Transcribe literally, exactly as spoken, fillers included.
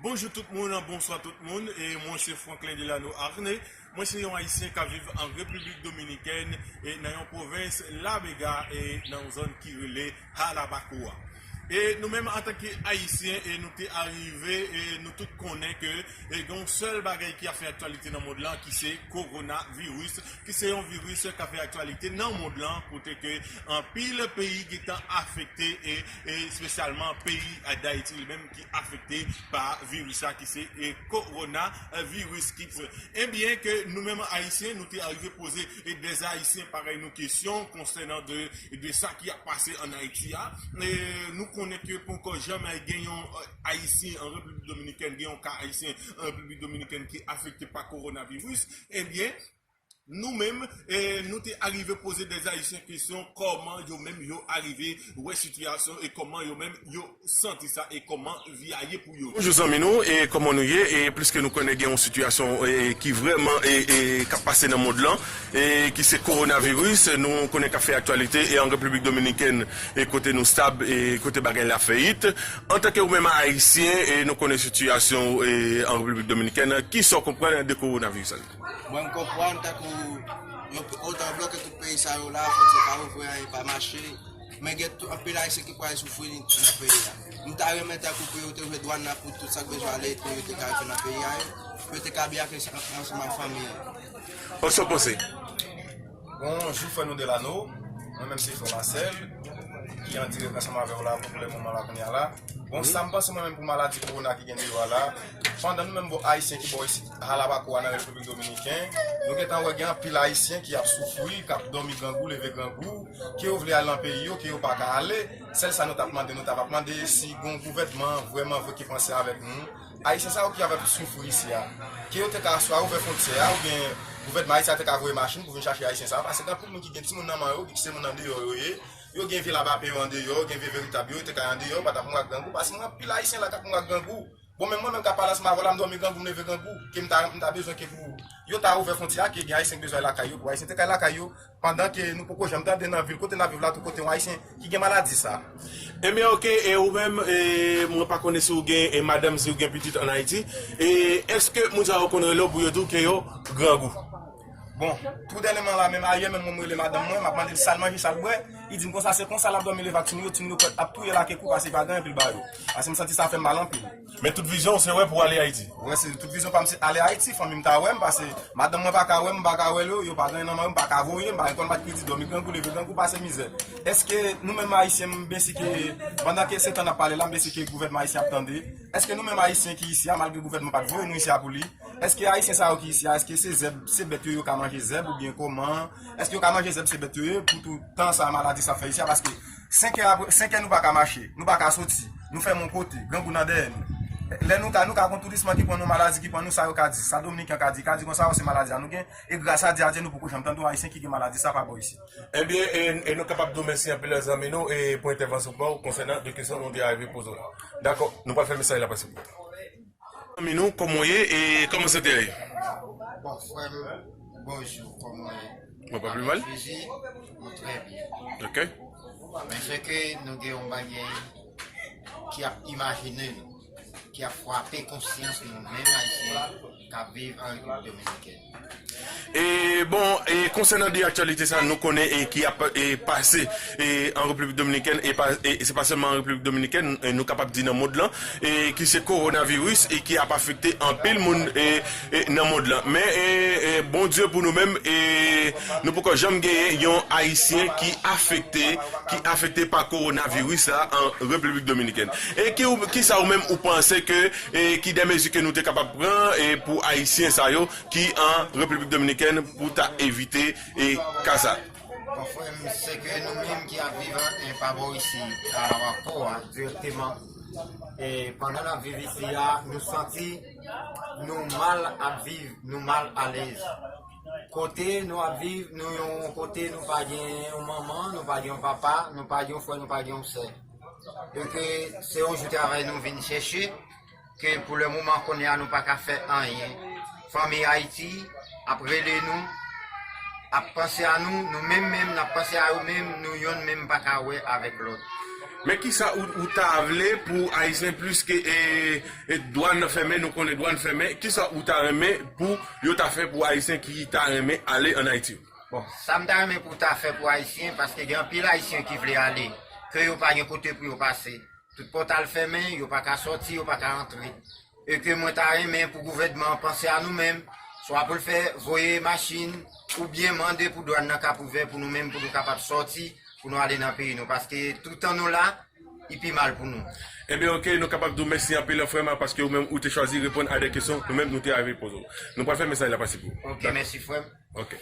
Bonjou tout moun, bonswa tout moun, e mwen se Franklin Delano Arne. Mwen se yon Ayisyen k ap viv an Repiblik Dominikèn, e nan yon pwovens La Vega, e nan yon zòn ki rele Jarabacoa. E nou menm antanke Ayisyen, e nou te arive, e nou tout konnen ke, e gen yon sèl bagay ki ap fè aktyalite nan mond lan, ki se kowonaviris, ki se yon viris k ap fè aktyalite nan mond lan, kote ke anpil peyi gentan afekte, e, e espesyalman peyi Dayiti li menm ki afekte pa viris sa ki se, e, kowonaviris ki. Ebyen ke nou menm Ayisyen, nou te arive poze, e, dè Ayisyen parèy nou kesyon konsènan de, de sa ki ap pase ann Ayiti a. E, nou konnen ke poko janm gen yon, e, Ayisyen an Repiblik Dominikèn, gen yon ka Ayisyen an Repiblik Dominikèn ki afekte pa kowonaviris. Ebyen, nou menm, e, nou te arive poze dè Ayisyen kesyon kòman yo menm yo arive wè sitiyasyon e kòman yo menm yo santi sa e kòman vi a ye pou yo. Bonjou zanmi nou, e kòman nou ye? E pliske nou konnen gen yon sitiyasyon, e, ki vrèman, e, e, k ap pase nan mond lan, e ki se kowonaviris, nou konnen k ap fè aktyalite e an Repiblik Dominikèn, e kote nou stab, e kote bagay la fè it. Antanke ou menm Ayisyen, e nou konnen sitiyasyon, e, an Repiblik Dominikèn, kisa w konprann de kowonaviris sa? Mwen, m konprann tankou yo otan bloke tout peyi sa yo la, fwontyè pa ouvri, anyen pa mache. Men gen tou anpil Ayisyen ki pral soufri nan peyi a. M ta renmen tankou pou yo te ouvri dwàn nan pou tout sa k bezwen ale, pou yo te ka rive nan peyi a yo, pou yo te ka byen ak ansanm ak fanmi yo. Kisa w panse? Bonjou, frè nou Delano. Mwen menm se frè Marcel, ki an dirèk ansanm avè w la pou lè moman la kounye a la. Bon, sa m panse mwen menm pou maladi kowona ki gen deyò a la, pandan nou menm bò ayisyen ki bò isit, Jarabacoa nan Repiblik Dominikèn, nou gentan wè gen anpil ayisyen ki ap soufri, k ap dòmi grangou, leve grangou, ke yo vle al nan peyi yo, ke yo pa ka ale. Sèl sa nou t ap mande, nou t ap mande si gon gouvènman vrèman vre ki panse avèk nou. Ayisyen sa yo ki ap soufri isi a, ke yo te ka swa ouvè fwontyè a, oubyen gouvènman ayisyen an te ka voye machin pou vin chache ayisyen sa yo, paske gen anpil moun ki gen timoun nan men yo, ki se moun andeyò yo ye, yo gen vye labapen yo andeyò, gen vye veritab yo, yo te ka andeyò, yo pa t ap mouri ak grangou, paske gen anpil ayisyen la k ap mouri ak grangou. Bon, menm mwen menm k ap pale ansanm avè w la, m dòmi grangou, m leve grangou, ke m ta, m ta bezwen ke pou yo ta ouvè fwontyè a, ke gen ayisyen k bezwen al lakay yo, pou ayisyen te ka al lakay yo, pandan ke nou poko janm tande nan vil kote n ap viv la, tou kote yon ayisyen ki gen maladi sa. Ebyen, oke, e ou menm, e, mwen pa konnen si w gen, e, madanm, si w gen pitit ann Ayiti, e èske moun sa yo konn rele w pou yo di w ke yo grangou? Bon, tou dènyèman la, menm ayè menm, mwen, m rele madanm mwen, m ap mande l sa l manje, sa l bwè, li di m konsa, se konsa l ap dòmi leve ak timoun yo, timoun yo kwèt ap touye l ak kou, paske li pa gen anyen pou l ba yo. Paske m santi sa fè m mal anpil. Men tout vizyon w se wè pou w ale Ayiti? Wè, se tout vizyon pa m se ale Ayiti, fanmi m ta wè m, paske madanm mwen pa ka wè m, m pa ka wè yo, yo pa gen anyen nan men yo, m pa ka voye, m pa gen kòb, m pa gen kredi, dòmi grangou, leve grangou, pase mizè. Èske nou menm ayisyen, m byen si ke, pandan ke se tan n ap pale la, m byen si ke gouvènman ayisyen ap tande, èske nou menm ayisyen ki isi a, malgre gouvènman pa t voye nou isi a pou li, èske ayisyen sa yo ki isi a, èske se zèb, se bèt yo, yo ka manje zèb oubyen kòman? Èske yo ka manje zèb, se bèt yo ye, pou tout tan sa maladi sa ap fè isi a? Paske senk è apre, senk è nou pa ka mache, nou pa ka soti, nou fèmen yon kote, grangou nan dèyè nou. Lè nou ka, nou ka gon tourisman ki pran nou, maladi ki pran nou, sa yo ka di, sa Dominiken ka di, ka di konsa, o, se maladi a nou gen, e gras a Dye, a Dye, nou poko janm tande yon ayisyen ki gen maladi sa pa bò isi. Ebyen, e, e nou kapab di w mèsi anpil zanmi nou, e pou entèvansyon pa w konsènan de kesyon nou te arive poze w la. Dakò, nou pral fè mesaj la pase pou ou. Zanmi nou, kòman w ye e kòman sante a ye? Bon, frè m, bonjou, kòman w ye? Mwen pa pi mal. Jezi, mwen trè byen. Oke. Men se ke nou gen yon bagay ki ap imajine nou, ki ap frape konsyans nou menm ayisyen k ap viv an Repiblik Dominikèn. E bon, e konsènan de aktyalite sa nou konnen e ki ap e pase e an Repiblik Dominikèn, e pa, e se pa sèlman an Repiblik Dominikèn, e nou kapab di nan mond lan, e ki se kowonaviris e ki ap afekte anpil moun e, e nan mond lan. Men e, e Bondye pou nou menm, e nou poko janm genyen yon ayisyen ki afekte, ki afekte pa kowonaviris la an Repiblik Dominikèn. E ki, kisa ou menm ou panse ke, e ki de mezi ke nou te kapab pran e pou ayisyen sa yo ki an Repiblik Dominikèn pou ta evite e ka sa? Bon, frè m, se ke nou menm ki ap viv an, e pa bò isi, a Jarabacoa a, dirèkteman, e pandan n ap viv isi a, nou santi nou mal ap viv, nou mal alèz. Kote nou ap viv, nou yon kote nou pa gen yon manman, nou pa gen yon papa, nou pa gen yon frè, nou pa gen yon sè. E ke se yon jou travay nou vin chèche, ke pou le moman kounye a nou pa ka fè anyen. Fanmi Ayiti ap rele nou, ap panse a nou, nou menm menm n ap panse a yo menm, nou yonn menm pa ka wè avèk lòt. Men kisa ou, ou ta vle pou Ayisyen, pliske e, e dwàn nan fèmen, nou konnen dwàn fèmen, kisa ou ta renmen pou yo ta fè pou Ayisyen ki ta renmen ale ann Ayiti? Bon, sa m ta renmen pou ta fè pou Ayisyen, paske gen anpil Ayisyen ki vle ale, ke yo pa gen kote pou yo pase. Tout pòt al fèmen, yo pa ka sòti, yo pa ka antre. E ke mwen ta renmen pou gouvènman an panse a nou menm, swa pou l fè voye machin, oubyen mande pou dwàn nan kap ouvè pou nou menm, pou nou kapab sòti, pou nou ale nan peyi nou. Paske toutan nou la, li pi mal pou nou. Ebyen, oke, nou kapab di w mèsi anpil, frè m, paske ou menm ou te chwazi reponn a de kesyon nou menm nou te rive poze w. Nou pral fè mesaj la pase pou ou. Oke, mèsi, frè m. Oke.